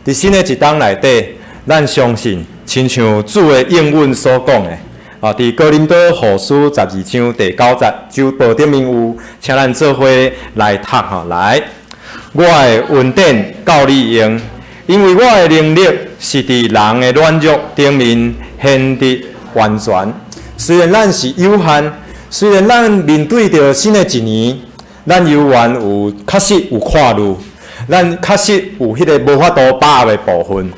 佇新的一冬內底，咱相信，親像主的應允所講的，啊，佇哥林多後書12章第9節，周報頂面有，請咱做伙來讀吼。來，我的恩典夠你用，因為我的能力是佇人的軟弱頂面顯得完全。雖然咱是有限，雖然咱面對著新的一年，咱猶原有確實有看慮，咱確實有彼个無法度把握的部分。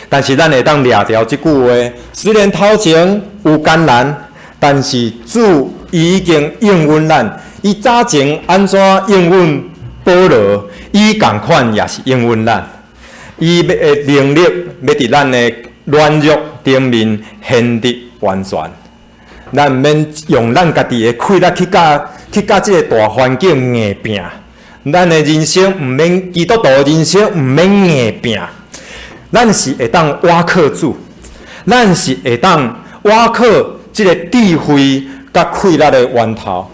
但是咱會當掠牢這句話，雖然頭前有艱難，但是主伊已經應允咱，伊早前按怎應允保羅，伊仝款也是應允咱。伊欲的能力欲佇咱的軟弱頂面顯得完全。咱毋免用咱家己的氣力去佮這个大環境硬拚。咱的人生毋免基督徒的人生毋免硬拚。咱是會當倚靠主，咱是會當倚靠這个智慧佮氣力的源頭。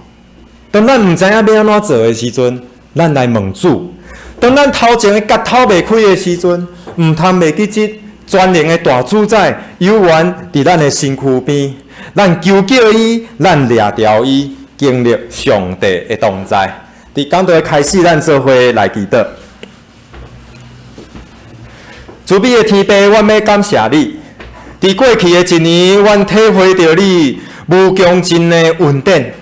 當咱毋知影欲按怎做的時陣，咱來問主；當咱頭前的結頭袂開的時陣，毋通袂記這全能的大主宰猶原佇咱的身軀邊，咱求叫伊，咱掠牢伊，經歷上帝的同在。佇講道的開始，咱做伙來祈禱。慈悲的天父，阮欲感謝你。佇過去的一年，阮體會著你無窮盡的恩典。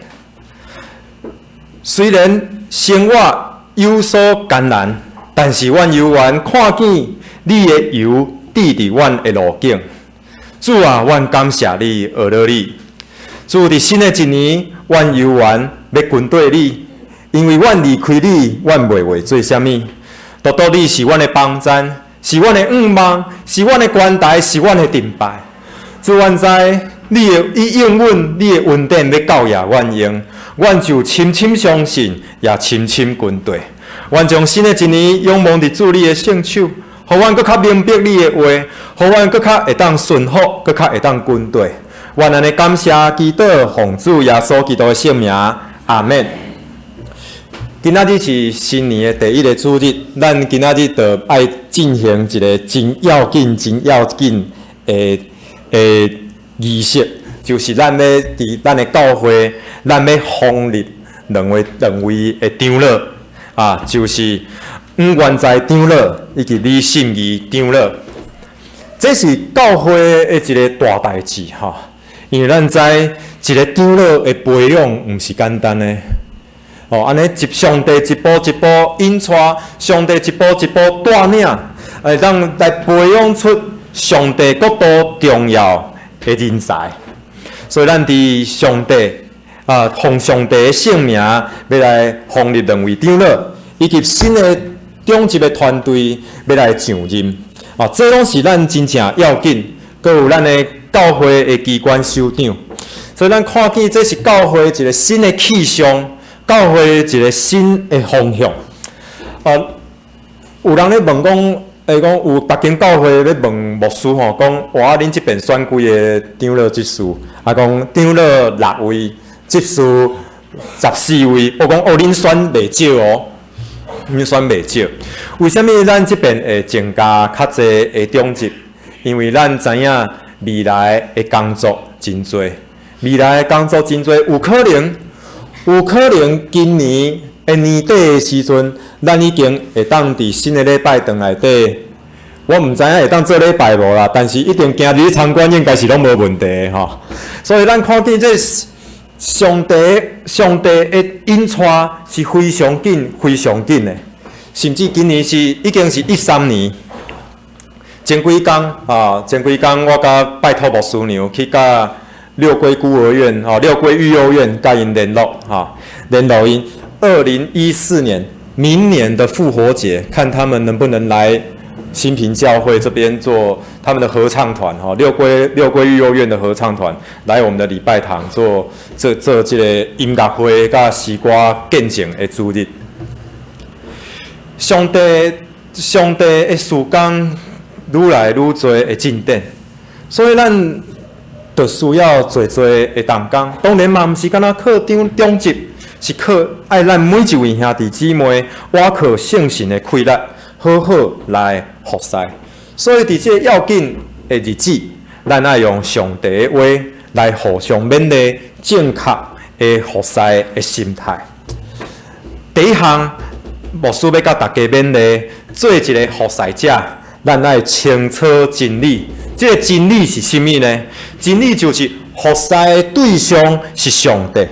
雖然生活有所艱難，但是阮猶原看見你的油滴佇阮的路徑。主啊，阮感謝你，學了你。主，佇新的一年，阮猶原欲跟綴你，因為阮離開你，阮袂會做啥物。獨獨你是阮的幫贊，是阮的向望，是阮的關台，是阮的盾牌。主，阮知你的應允，你的恩典欲夠予阮用，阮就深深相信，也深深跟綴。阮將新的一年仰望佇主你的聖手，予阮閣較明白你的話，予阮閣較會當順服，閣較會當跟綴。阮按呢感謝祈禱，奉主耶穌基督的聖名，阿們。今仔日是新年的第一个主日，咱今仔日就愛進行一个真要緊、真要緊的儀式，就是咱欲佇咱的教會，咱欲封立兩位的長老啊，就是黃元在長老以及李信義長老。這是教會的一个大代誌吼，因為咱知一个長老的培養毋是簡單的。哦，按呢一上帝一步一步引帶，上帝一步一步帶領，會當來培養出上帝國度重要的人才。所以咱佇上帝啊，奉上帝的聖名，欲來封立兩位長老，以及新的長執的團隊欲來上任。啊，這攏是咱真正要緊，閣有咱的教會的機關首長。所以咱看見這是教會一个新的氣象。教會一个新的方向。啊，有人咧問講，欸，講有別間教會咧問牧師吼，講哇，恁這邊選幾个長老執事？啊，講長老六位，執事14位。我講哦，恁選袂少哦，恁選袂少。為啥物咱這邊會增加較濟的長執？因為咱知影未來的工作真濟，未來的工作真濟，有可能。有可能今年的年底的時陣，咱已經會當佇新的禮拜堂內底，我毋知影會當做禮拜無啦，但是一定行入去參觀應該是攏無問題的吼。所以咱看見這上帝的引帶是非常緊、非常緊的，甚至今年是已經是13年。前幾工啊，前幾工我佮拜託牧師娘去佮六龜孤兒院，吼，六龜育幼院，佮𪜶聯絡，吼，聯絡𪜶。2014年，明年的復活節，看他們能不能來新平教會這邊做他們的合唱團，吼，六龜育幼院的合唱團來我們的禮拜堂做這個音樂會佮詩歌見證的主日。上帝的事工愈來愈濟的進展，所以咱就需要濟濟的同工。當然嘛，毋是干焦靠長執，是靠愛咱每一位兄弟姊妹，倚靠聖神的氣力，好好來服侍。所以佇這個要緊的日子，咱愛用上帝的話來互相勉勵，正確的服侍的心態。第一項，牧師欲佮大家勉勵，做一个服侍者，咱愛清楚真理。這个真理是啥物呢？真理就是服侍的對象是上帝，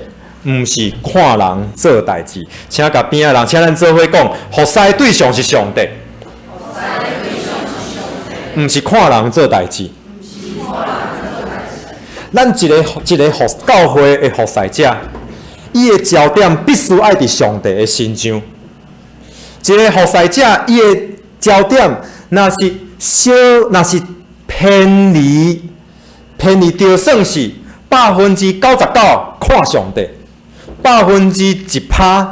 毋是看人做代誌。請共邊仔人，請咱做伙講，服侍的對象是上帝，毋是看人做代誌。咱一个一个服教會的服侍者，伊的焦點必須愛佇上帝的身上。一个服侍者，伊的焦點若是小，若是偏離，偏離著算是99%看上帝，1%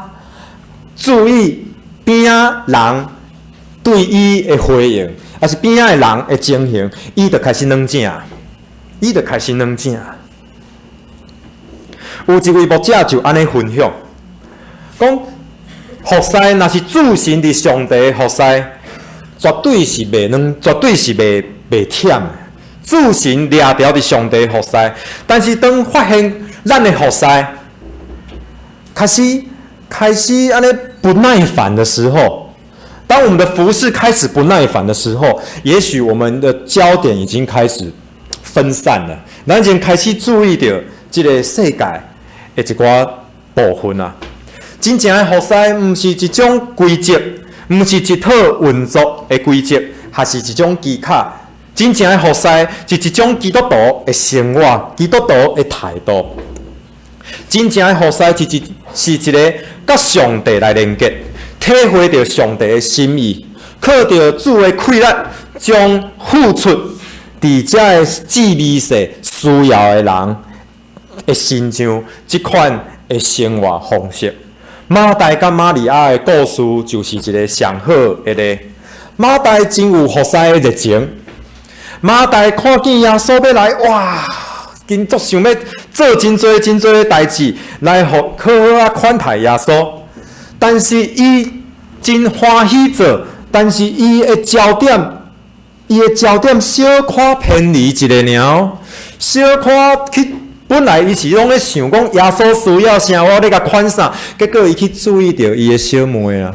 注意邊仔人對伊的回應，抑是邊仔的人的情形，伊就開始軟正，伊就開始軟正。有一位牧者就按呢分享，講服侍若是注神佇上帝的服侍，絕對是袂軟，絕對是袂袂忝的。注神掠牢佇上帝服侍，但是當發現咱的服侍開始開始按呢不耐煩的時候，當我們的服侍開始不耐煩的時候，也許我們的焦點已經開始分散了，咱已經開始注意著這个世界的一寡部分啊。真正的服侍毋是一種規則，毋是一套運作的規則，還是一種技巧。真正的服侍是一種基督徒的生活，基督徒的態度。真正的服侍是一是一个佮上帝來連結，體會著上帝的心意，靠著主的氣力，將付出佇這个至微細需要的人的身上，這款的生活方式。馬大佮瑪利亞的故事就是一个上好的例。馬大真有服侍的熱情。馬大看見耶穌欲來，哇！緊足想欲做真濟真濟的代誌，來予好好仔款待耶穌。但是伊真歡喜做，但是伊的焦點，伊的焦點小可偏離一下爾，小可去。本來伊是攏咧想講耶穌需要啥，我咧共款啥，結果伊去注意著伊的小妹啊。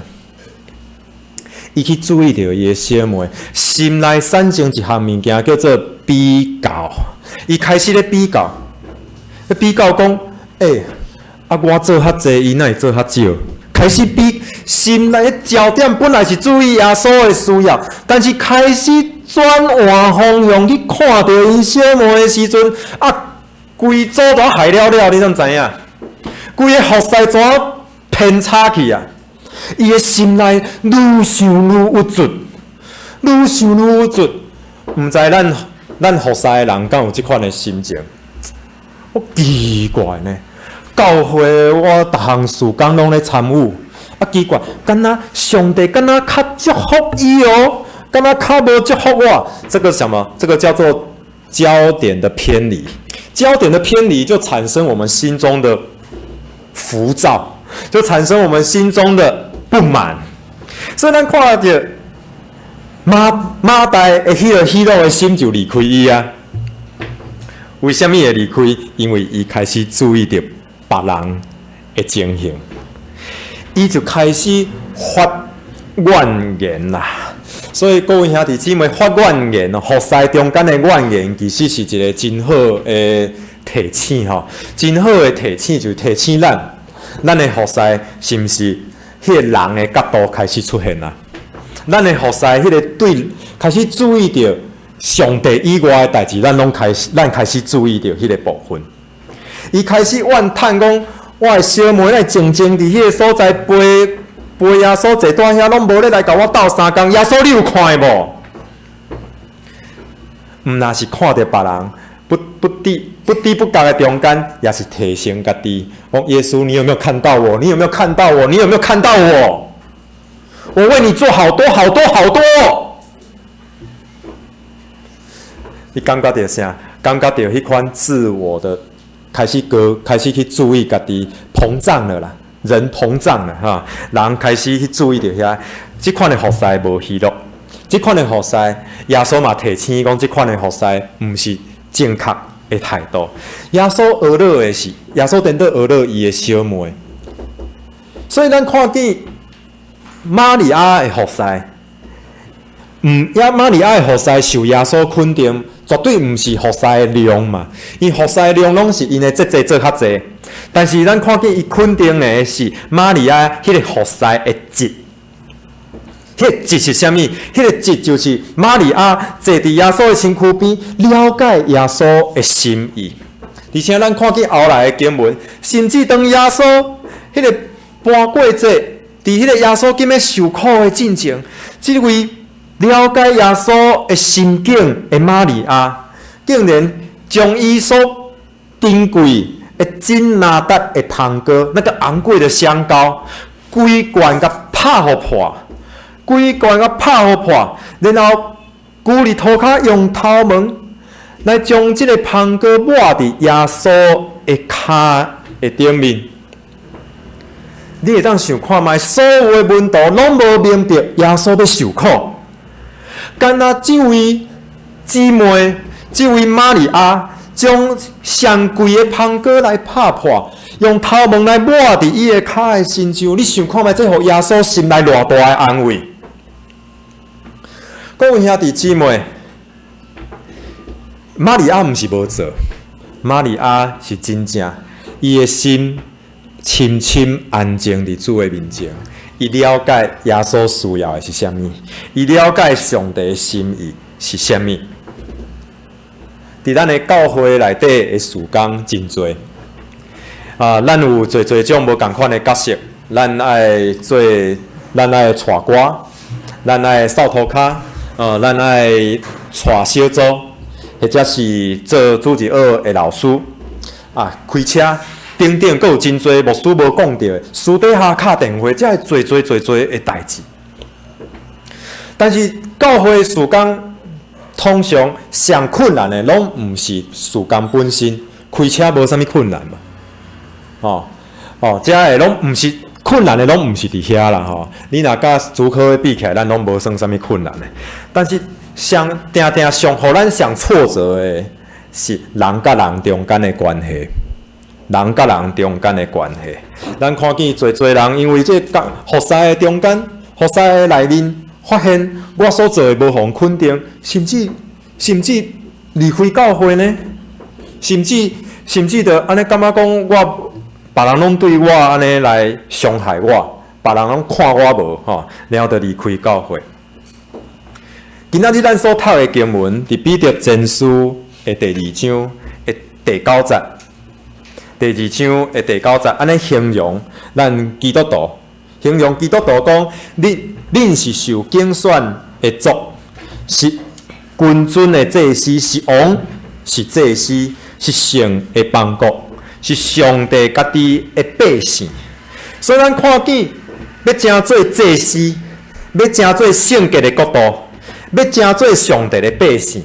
伊去注意著伊的小妹，心內產生一項物件叫做比較。伊開始咧比較，咧比較講，欸，啊我做較濟，伊哪會做較少？開始比，心內的焦點本來是注意耶穌的需要，但是開始轉換方向去看著𪜶小妹的時陣，啊，規組都害了了，你攏知影？規个服侍怎偏差去啊？伊的心內愈想愈鬱卒，愈想愈鬱卒。毋知咱咱服侍的人敢有這款的心情？我奇怪呢，教會我逐項事工攏咧參與，啊奇怪，敢若上帝敢若較祝福伊哦，敢若較無祝福我？這個什麼？這個叫做焦點的偏離。焦點的偏離就產生我們心中的浮躁，就產生我們心中的不滿。所以咱看著馬馬大的彼个喜樂的心就離開伊啊。為啥物會離開？因為伊開始注意著別人的情形，伊就開始發怨言啦。所以各位兄弟姊妹，發怨言哦，服侍中間的怨言，其實是一个真好的提醒吼，真好的提醒就是提醒咱，咱的服侍是毋是彼个人的角度開始出現啦？咱的服侍彼个對開始注意著上帝以外的代誌，咱攏開始，咱開始注意著彼个部分。伊開始怨嘆講：我的小妹來靜靜佇彼个所在陪陪耶穌坐蹛遐，攏無咧來共我鬥相共。耶穌，你有看無？毋若是看著別人，不不知不知不覺的中間，也是提醒家己：講耶穌，你有沒有看到我？你有沒有看到我？你有沒有看到我？我為你做好多好多好多。你感覺著啥？感覺著彼款自我的開始高，開始去注意家己膨脹了啦，人膨脹了哈，人開始去注意著遐，這款的服侍無喜樂，這款的服侍，耶穌嘛提醒講，這款的服侍毋是正確的態度。耶穌呵咾的是，耶穌顛倒呵咾伊的小妹。所以咱看見瑪利亞的服侍，毋，也瑪利亞的服侍受耶穌肯定，絕對毋是服侍的量嘛。伊服侍的量攏是𪜶的節制做較濟，但是咱看見伊肯定的是瑪利亞彼個服侍的質。彼個質是啥物？彼個質就是瑪利亞坐佇耶穌的身軀邊，了解耶穌的心意。而且咱看見後來的經文，甚至當耶穌彼個盤過節，佇彼個耶穌今欲受苦的進前，這位了解耶穌的心境的瑪利亞，竟然將伊所珍貴的真哪噠的香膏，那個昂貴的香膏，規罐共拍予破，規罐共拍予破，然後趺佇塗跤用頭毛來將這个香膏抹佇耶穌的跤的頂面。你會當想看覓，所有的門徒攏無明白耶穌欲受苦，干焦這位姊妹，這位瑪利亞，將上貴的香膏來拍破，用頭毛來抹佇伊的跤的身上。你想看覓，這予耶穌心內偌大的安慰？各位兄弟姊妹，瑪利亞毋是無做，瑪利亞是真正伊的心深深安靜佇主的面前，伊了解耶穌需要的是啥物，伊了解上帝的心意是啥物。佇咱的教會內底的事工真濟，啊，咱有濟濟種無仝款的角色，咱愛做，咱愛帶歌，咱愛掃塗跤，咱愛帶小組，或者是做主日學的老師，啊，開車等等，閣有真濟牧師無講著的，私底下敲電話，這濟濟濟濟的代誌。但是教會事工通常上困難的，攏毋是事工本身，開車無啥物困難嘛。哦哦，這个攏毋是困難的，攏毋是佇遐啦吼。你若佮主科比起來，咱攏無算啥物困難的。但是上定定上予咱上挫折的是人佮人中間的關係，人佮人中間的關係。咱看見濟濟人因為這個服侍的中間，服侍的內面，發現我所做的無予人肯定，甚至離開教會呢，甚至就按呢感覺講我別人攏對我按呢來傷害我，別人攏看我無吼，然後就離開教會。今仔日咱所讀的經文，佇彼得前書的第二章的第九節，第二章的第九節，按呢形容咱基督徒，形容基督徒講，恁是受揀選的族，是君尊的祭司，是王，是祭司，是聖的邦國，是上帝家己的百姓。所以咱看見，欲成做祭司，欲成做聖潔的國度，欲成做上帝的百姓，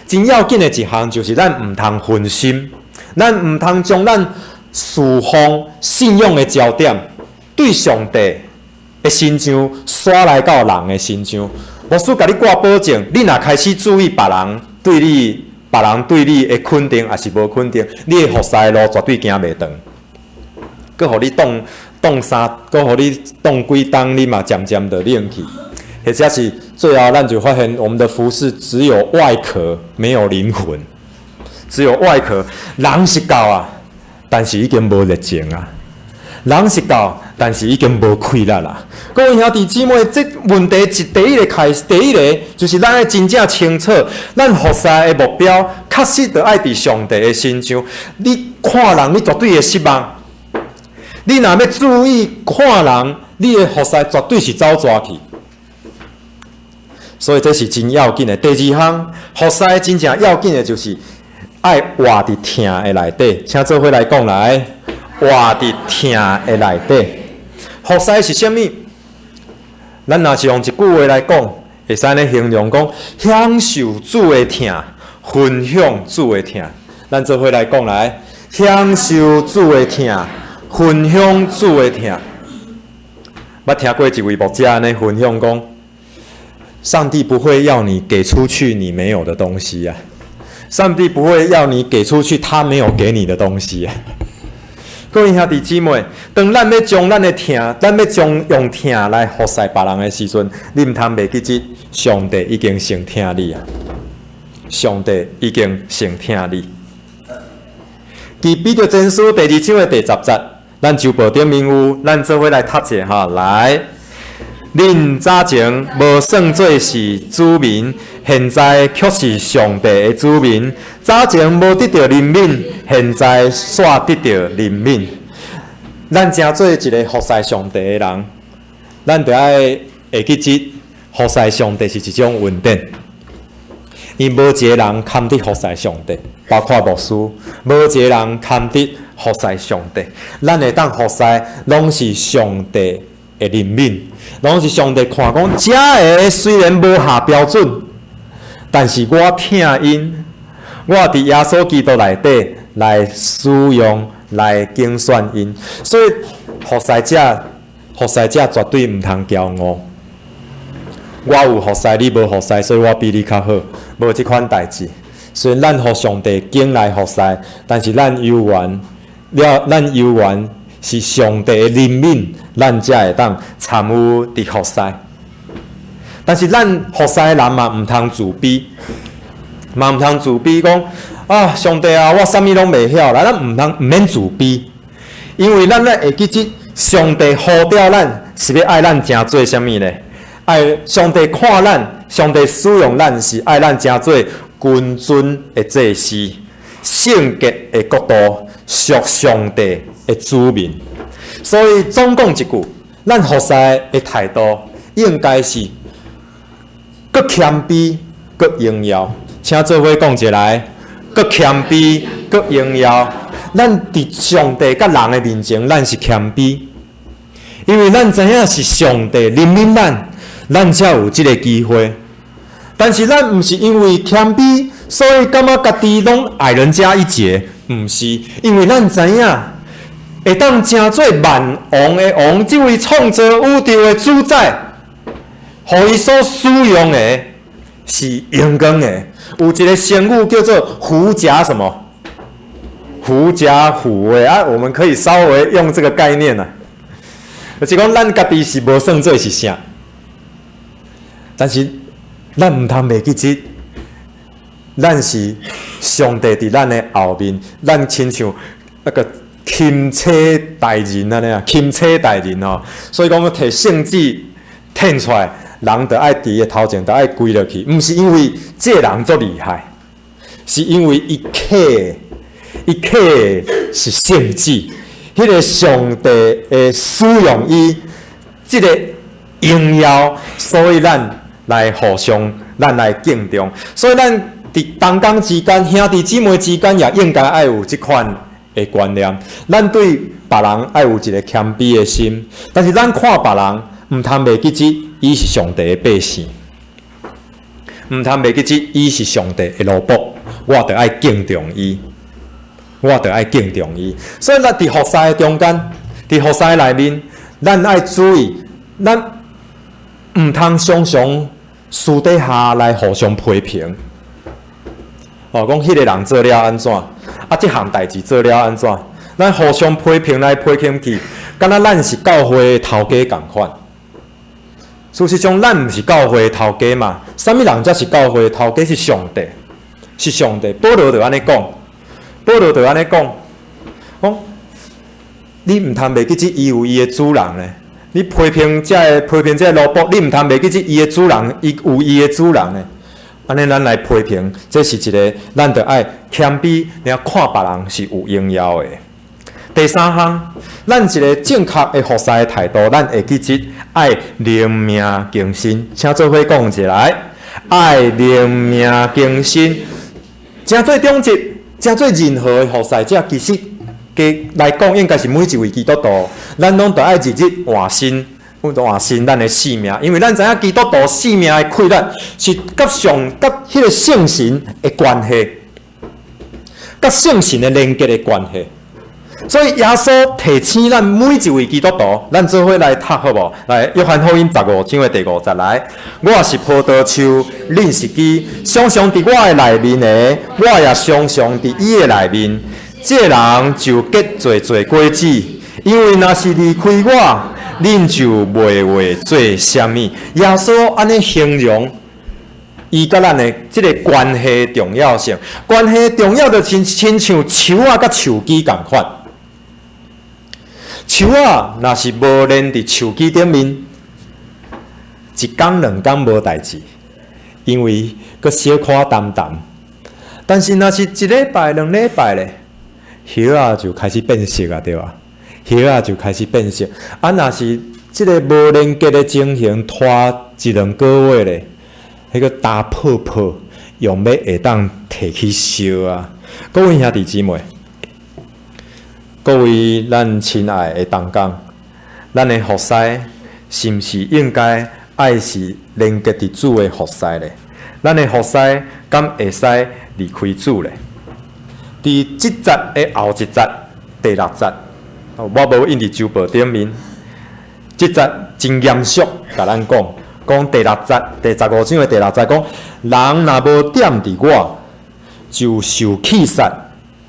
真要緊的一項就是咱毋通分心，咱毋通將咱侍奉信仰的焦點對上帝的身上徙來到人的身上。牧師共你掛保證，你若開始注意別人對你、別人對你的肯定，抑是無肯定，你的服侍的路絕對行袂長。閣予你擋擋三，閣予你擋幾冬，你嘛漸漸就冷去。或者是最後，咱就發現我們的服侍只有外殼，沒有靈魂，只有外殼。人是到啊，但是已經無熱情啊。人是到，但是已經無氣力啦。各位兄弟姊妹，這問題是第一个開始，第一个就是咱愛真正清楚，咱服侍的目標確實著愛佇上帝的身上。你看人，你絕對會失望。你若欲注意看人，你的服侍絕對是走蛇去。所以這是真要緊的。第二項，服侍真正要緊的就是愛活佇疼的內底。請做伙來講來，活佇疼的內底。服侍是啥物？咱若是用一句話來講，會使按呢形容講：享受主的疼，分享主的疼。咱做伙來講來，享受主的疼，分享主的疼。捌聽過一位牧者按呢分享講，上帝不會要你給出去你沒有的東西啊！上帝不會要你給出去他沒有給你的東西啊！各位兄弟姊妹，當咱欲將咱的疼，咱欲將用疼來服侍別人的時陣，你毋通袂記得，上帝已經先疼你啊！上帝已經先疼你。佇彼得前書第二章的第十節，咱周報頂面有，咱做伙來讀者哈，來。恁早前無算做是子民，現在卻是上帝的子民；早前無得著憐憫，現在煞得著憐憫。咱成做一个服侍上帝的人，咱著愛會記得，服侍上帝是一種恩典。伊無一个人堪得服侍上帝，包括牧師，無一个人堪得服侍上帝。咱會當服侍，攏是上帝的憐憫，攏是上帝看講，這个雖然無合標準，但是我疼𪜶，我佇耶穌基督內底來使用、來揀選𪜶，所以服侍者絕對毋通驕傲。我有服侍，你無服侍，所以我比你較好，無這款代誌。雖然咱予上帝揀來服侍，但是咱猶原了，咱猶原是上帝的憐憫，咱才會當參與佇服侍。但是咱服侍的人嘛，毋通自卑，嘛毋通自卑講啊，上帝啊，我啥物攏袂曉啦，咱毋通毋免自卑，因為咱咧會記得上帝呼召咱是欲愛咱成做啥物呢？愛上帝看咱，上帝使用咱是愛咱成做君尊的祭司、聖潔的國度、屬上帝的子民。所以總講一句，咱服侍的態度應該是閣謙卑、閣榮耀。請做伙講一來，閣謙卑、閣榮耀。咱佇上帝佮人的面前，咱是謙卑，因為咱知影是上帝憐憫咱，咱才有這个機會。但是咱毋是因為謙卑，所以感覺家己攏矮人家一截，毋是，因為咱知影會當成做萬王的王，這位創造宇宙的主宰，予伊所使用的是榮光的。有一个成語叫做“狐假什麼”，狐假虎威啊，我們可以稍微用這個概念啊，就是講咱家己是無算做是啥，但是咱毋通袂記得，咱是上帝佇咱的後面，咱親像那個欽差大人按呢啊，欽差大人哦，所以講提聖旨提出來，人著愛佇伊頭前，著愛跪落去，毋是因為這个人足厲害，是因為伊揢的是聖旨，彼个上帝會使用伊這个榮耀，所以咱來互相，咱來敬重。所以咱佇同工之間、兄弟姊妹之間，也應該愛有這款的觀念。咱對別人愛有一个謙卑的心，但是咱看別人，毋通袂記得伊是上帝的百姓，毋通袂記得伊是上帝的奴僕，我著愛敬重伊，我著愛敬重伊。所以咱佇服侍的中間，佇服侍內面，咱愛注意，咱毋通常常私底下來互相批評。哦，講彼个人做了按怎，啊，這項代誌做了按怎，咱互相批評來批評去，敢若咱是教會的頭家仝款。事實上，咱毋是教會的頭家嘛？啥物人才是教會的頭家？是上帝，是上帝。保羅就按呢講，保羅就按呢講，講你毋通袂記得伊有伊的主人咧。你批評這个批評這个奴僕，你毋通袂記得伊的主人，伊有伊的主人咧。按呢，咱來批評，這是一个咱著愛謙卑，爾看別人是有榮耀的。第三項，咱一个正確的服侍的態度，咱會記得愛靈命更新。請做伙講一來，愛靈命更新。成做長執，成做任何的服侍者，其實加來講，應該是每一位基督徒，咱攏著愛日日換新，換新咱的性命，因為咱知影基督徒性命的氣力是佮上佮彼个聖神的關係，佮聖神的連結的關係。所以耶穌提醒咱每一位基督徒，咱做伙來讀好無？來，約翰福音15章的第五節來，我是葡萄樹，恁是枝，常常佇我的內面的，我也常常佇伊的內面。這個人就結濟濟果子，因為若是離開我，恁就袂會做啥物。耶穌按呢形容伊佮咱的這个關係重要性，關係重要就親像樹仔佮樹枝仝款。樹仔若是無連佇樹枝頂面，一工兩工無代誌，因為閣小可澹澹。但是若是一禮拜兩禮拜咧，葉仔就開始變色啊，對吧？葉仔就開始變色。啊，若是這个無連結的情形拖一兩個月咧，彼個焦泡泡用欲會當提去燒啊！各位兄弟姊妹，各位咱親愛的同工，咱的服侍是毋是應該愛是連結佇主的服侍咧？咱的服侍敢會使離開主咧？佇這節的後一節第六節，我無印佇周報頂面。這節真嚴肅，共咱講，講第六節，第15章的第六節講，人若無踮佇我，就受棄殺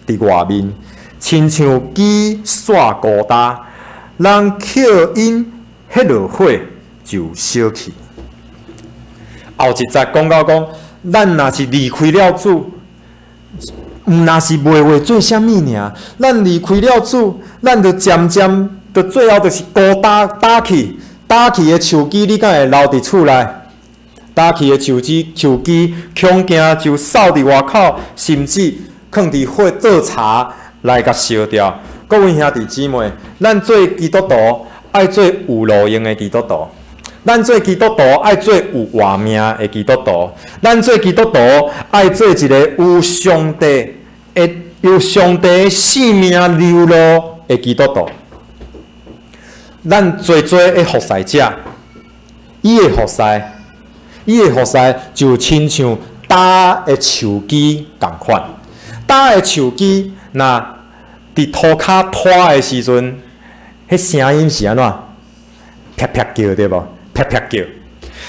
佇外面，親像枝煞孤焦，人抾𪜶彼落火就燒去。後一節講到講，咱若是離開了主，毋若是袂會做啥物爾，咱離開了主，咱就漸漸，就最後就是孤焦焦去，焦去的樹枝，你敢會留佇厝內？焦去的樹枝，樹枝恐驚就掃佇外口，甚至囥佇火做柴來共燒掉。各位兄弟姊妹，咱做基督徒愛做有路用的基督徒，咱做基督徒愛做有活命的基督徒，咱做基督徒愛做一个有上帝的、有上帝的性命流露的基督徒。咱濟濟的服侍者，伊的服侍就親像焦的樹枝仝款。焦的樹枝，若佇塗跤拖的時陣，彼聲音是按怎？啪啪叫對無？啪啪叫。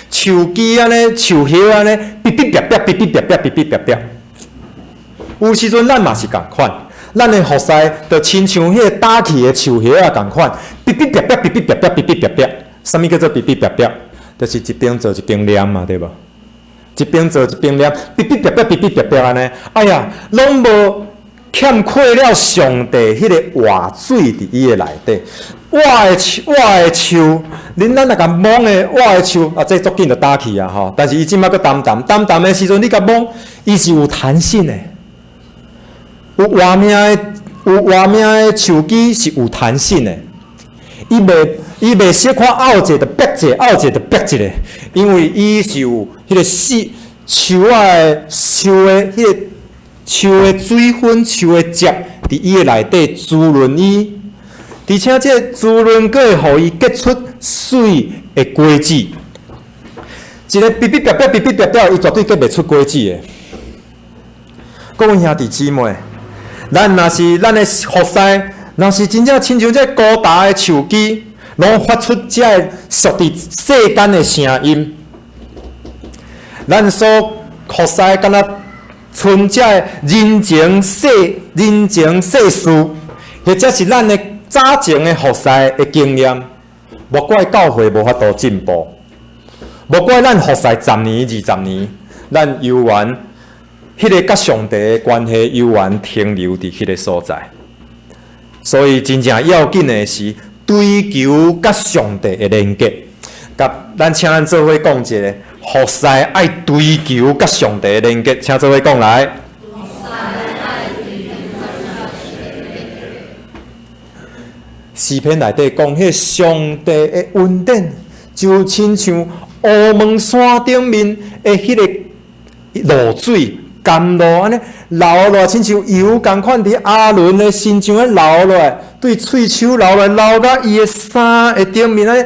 樹枝按呢，樹葉按呢，嗶嗶啪啪，嗶嗶啪啪，嗶嗶啪啪。有時陣咱嘛是仝款，咱的服侍就親像彼个焦去的樹葉仔仝款，嗶嗶啪啪，嗶嗶啪啪，嗶嗶啪啪。啥物叫做嗶嗶啪啪？就是一邊做一邊念嘛，對無？一邊做一邊念，嗶嗶啪啪，嗶嗶啪啪按呢。哎呀，攏無欠缺了上帝彼个活水佇伊的內底。我的樹，恁咱若共摸的，我的樹啊，這足緊就焦去啊吼。但是伊這擺閣澹澹，澹澹的時陣，你共摸，伊是有彈性的。有活命的樹枝是有彈性的，伊袂小可拗者就煏者，拗者就煏一下，因為伊是有彼个死樹仔的樹的彼个樹的水分、樹的汁佇伊的內底滋潤伊，而且這个滋潤閣會予伊結出媠的果子。一个嗶嗶啪啪、嗶嗶啪啪，伊絕對結袂出果子的。各位兄弟姊妹，咱若是咱的服侍，若是真正親像這孤焦的樹枝，攏發出這个屬佇世間的聲音。咱所服侍敢若賰這个人情世事，或者是咱的早前的服侍的經驗，莫怪教會無法度進步，莫怪咱服侍十年、20年，咱猶原彼个佮上帝的關係猶原停留佇彼个所在。所以真正要緊的是追求佮上帝的連結。佮咱請咱做伙講一个，服侍愛追求佮上帝的連結，請做伙講來。詩篇內底講，彼个上帝的恩典就親像烏門山頂面的彼个露水。甘露按呢流落來，親像油仝款佇亞倫的身上咧流落來，對喙鬚流落來，流到伊的衫的頂面按呢，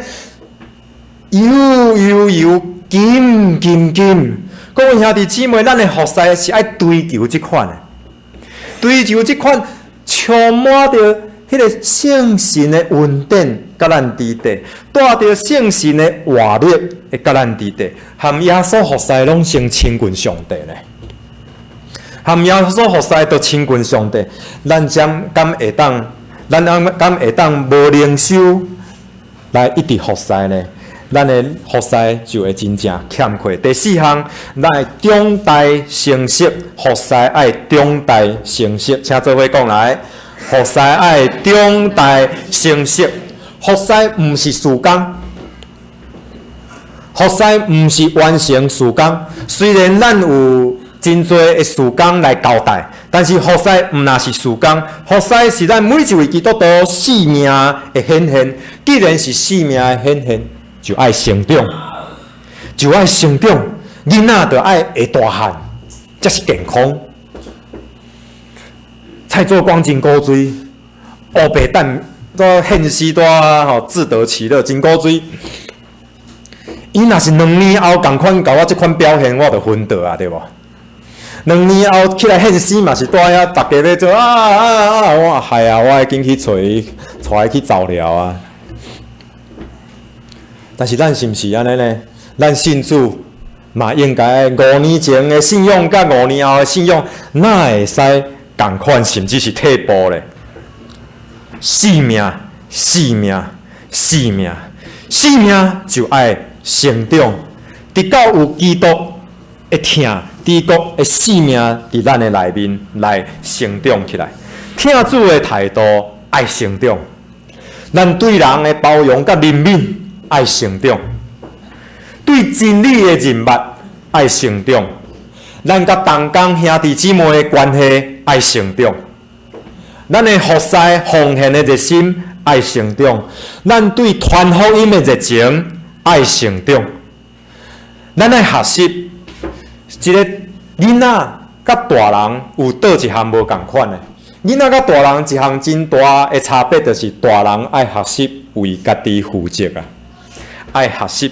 油油油，金金金。各位兄弟姊妹，咱的服侍是愛追求這款的，追求這款充滿著彼彼个聖神的恩典佮咱佇底，帶著聖神的活力會佮咱佇底，含耶穌服侍攏先親近上帝呢。含耶穌服侍都親近上帝，咱才敢會當，咱敢會當無靈修來一直服侍呢？咱的服侍就會真正欠缺。第四項，咱愛長大成熟，服侍愛長大成熟，請做伙講來。服侍愛長大成熟，服侍毋是事工，服侍毋是完成事工。雖然咱有真濟的事工來交代，但是服侍毋若是事工，服侍是咱每一位基督徒生命的顯現。既然是生命的顯現，就愛成長，就愛成長。囡仔就愛會大漢，才是健康。蔡做光真古錐，烏白等都現世都吼自得其樂，真古錐。伊若是2年後仝款共我這款表現，我就昏倒啊，對無？2年後起來獻詩嘛是蹛遐，逐家欲做啊啊啊！我害啊，我愛緊去揣伊，帶伊去走療啊。但是咱是毋是按呢呢？咱信主嘛應該五年前的信仰佮五年後的信仰，哪會使仝款，甚至是退步咧？生命，生命，生命，生命就愛成長，直到有基督的疼，基督的生命佇咱的內面來成長起來。疼主的態度愛成長，咱對人的包容佮憐憫愛成長，對真理的認捌愛成長，咱佮同工兄弟姊妹的關係愛成長，咱的服侍奉獻的熱心愛成長，咱對傳福音的熱情愛成長，咱愛學習一个囡仔佮大人有佗一項無仝款的。囡仔佮大人一項真大的差別，就是大人愛學習為家己負責啊，愛學習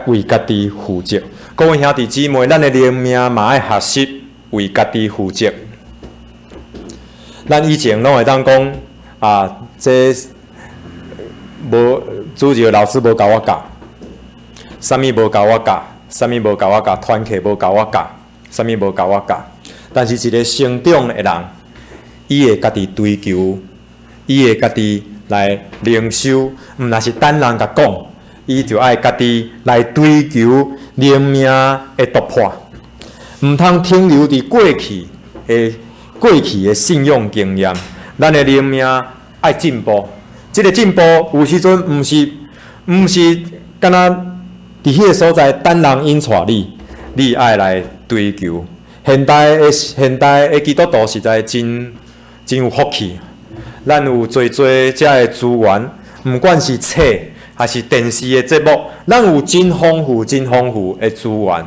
為家己負責。各位兄弟姊妹，咱的靈命嘛愛學習為家己負責。咱以前攏會當講啊，這無主日老師無共我教，啥物無共我教，啥物無共我教，團契無共我教，啥物無共我教。但是一个成長的人，伊會家己追求，伊會家己來靈修，毋若是等人共講，伊就愛家己來追求靈命的突破，毋通停留佇過去的信仰經驗。咱的靈命愛進步，這个進步有時陣毋是敢若佇彼个所在等人引帶你，你愛來追求。現代的基督徒實在真真有福氣，咱有濟濟遮的資源，毋管是冊還是電視的節目，咱有真豐富、真豐富的資源。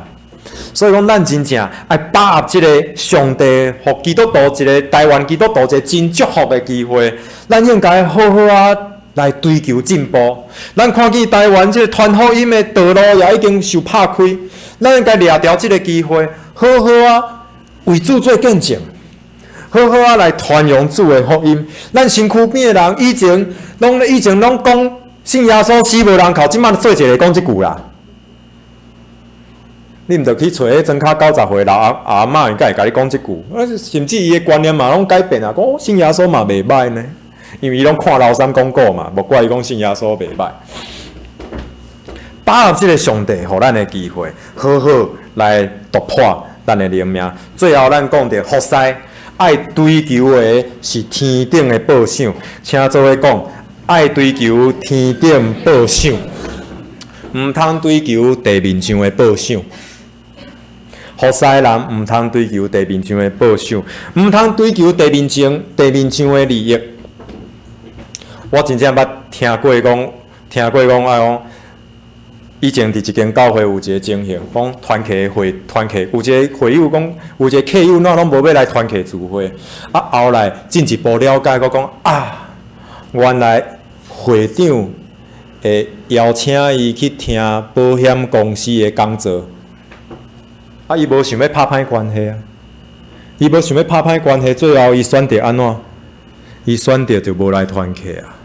所以講，咱真正愛把握這个上帝予基督徒一个台灣基督徒一个真祝福的機會，咱應該好好仔來追求進步。咱看見台灣這个傳福音的道路也已經受拍開，咱應該掠著這个機會，好好仔為主做見證，好好仔來傳揚主的福音。咱身軀邊的人以前攏講信耶穌死無人哭，這擺做一个講這句啦。你毋著去揣彼莊跤90歲老阿阿嬤，應該會共你講這句。啊，甚至伊的觀念嘛攏改變啊，講信耶穌嘛袂䆀呢，因為伊攏看劉三廣告嘛，無怪伊講信耶穌袂䆀。把握這个上帝予咱的機會，好好來突破咱的靈命。最後，咱講著服侍愛追求的是天頂的報賞，請做伙講，愛追求天頂報賞，毋通追求地面上的報賞。服侍人毋通追求地面上的報賞，毋通追求地面上的利益。我真正捌聽過講，聽過講啊講，以前佇一間教會有一个情形，講團契會團契有一个會友講，有一個客友哪攏無欲來團契聚會，啊後來進一步了解，閣講啊，原來會長會邀請伊去聽保險公司的講座。啊！伊無想欲拍歹關係啊！伊無想欲拍歹關係，最後伊選擇按怎？伊選擇就無來團契啊！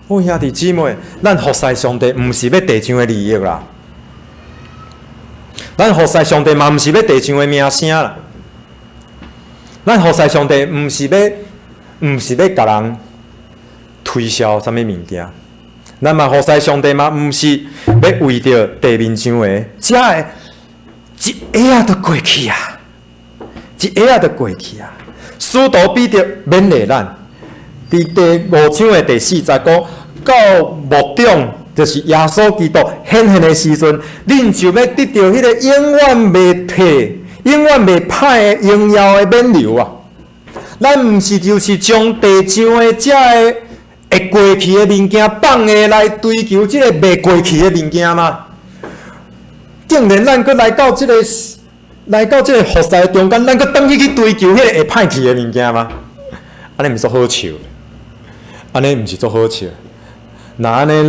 哦，兄弟姊妹，咱服侍上帝毋是欲地上的利益啦，咱服侍上帝嘛毋是欲地上的名聲啦，咱服侍上帝毋是欲共人推銷啥物物件，咱嘛服侍上帝嘛毋是欲為著地面上的，這个一下仔就過去啊，一下仔就過去啊！使徒彼得勉勵咱，佇第五章的第四節講，到牧長就是耶穌基督顯現的時陣，恁就欲得著彼个永遠袂退、永遠袂歹的榮耀的冕旒啊！咱毋是就是將地上的這个會過去的物件放下來追求這个袂過去的物件嗎？竟然咱閣來到這个服侍中間，咱閣轉去去追求彼个會歹去的物件嗎？按呢毋是足好笑？按呢毋是足好笑？若按呢，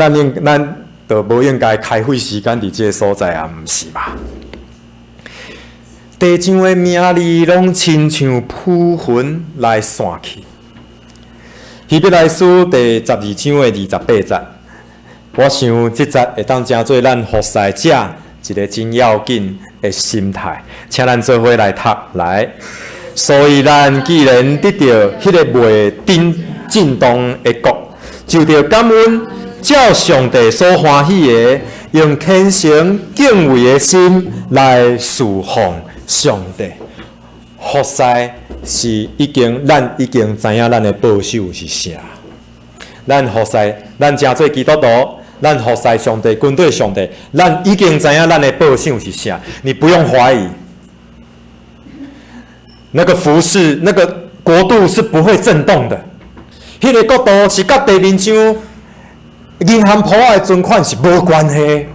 咱就無應該開費時間佇這个所在啊，毋是吧？地上的名利攏親像浮雲來散去。希伯來書第十二章的二十八節，我想這節會當成做咱服侍者一个真要緊的心態，請咱做伙來讀來。所以咱既然得著彼个袂震動的國，就著感恩，照上帝所歡喜的，用虔誠敬畏的心來事奉上帝。服侍是已經，咱已經知影咱的報酬是啥。咱服侍，咱成做基督徒，咱服侍上帝，跟隨上帝，咱已經知影咱的報酬是啥。你不用懷疑，那個服侍，那個國度是不會震動的。彼个國度是佮地面上銀行簿仔的存款是無關係，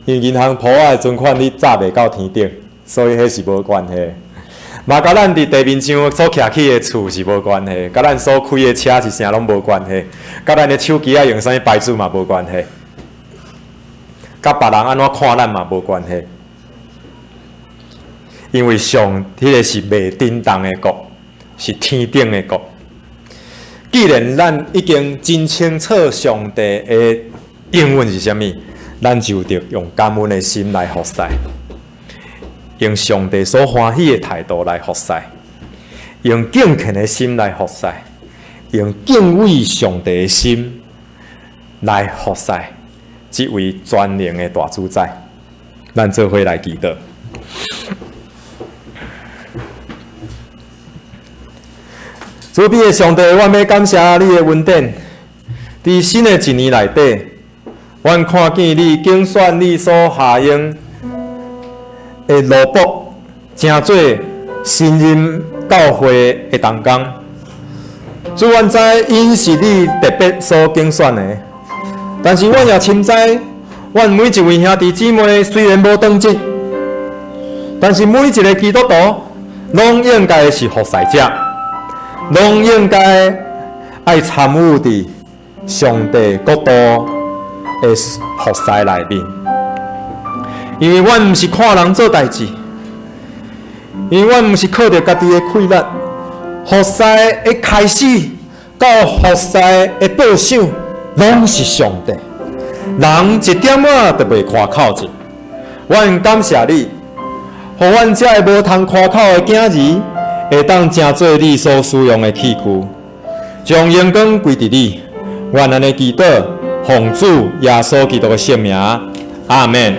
因為銀行簿仔的存款你炸袂到天頂，所以彼是無關係。嘛，佮咱佇地面上所徛起的厝是無關係，佮咱所開的車是啥攏無關係，佮咱的手機仔用啥物牌子嘛無關係，佮別人按怎看咱嘛無關係。因為上彼个是袂震動的國，是天頂的國。既然咱已經真清楚上帝的應允是啥物，咱就著用感恩的心來服侍，用上帝所歡喜的態度來服侍，用敬虔的心來服侍，用敬畏上帝的心來服侍這位全能的大主宰。咱做伙來祈禱。慈悲的上帝，阮欲感謝你的恩典。佇新的一年內底，阮看見你揀選你所下用的奴僕，成做新任教會的同工。主，阮知𪜶是你特別所揀選的，但是阮也深知，阮每一位兄弟姊妹雖然無當職，但是每一个基督徒攏應該是服侍者。攏應該愛參與佇上帝國度的服侍內面，因為阮毋是看人做代誌，因為阮毋是靠著家己的氣力，服侍的開始到服侍的報賞，攏是上帝。人一點仔都袂誇口者。阮感謝你，予阮這个無通誇口的囝兒，會當成做你所使用的器具，將榮光歸佇你。阮按呢祈禱，奉主耶穌基督的聖名，阿們。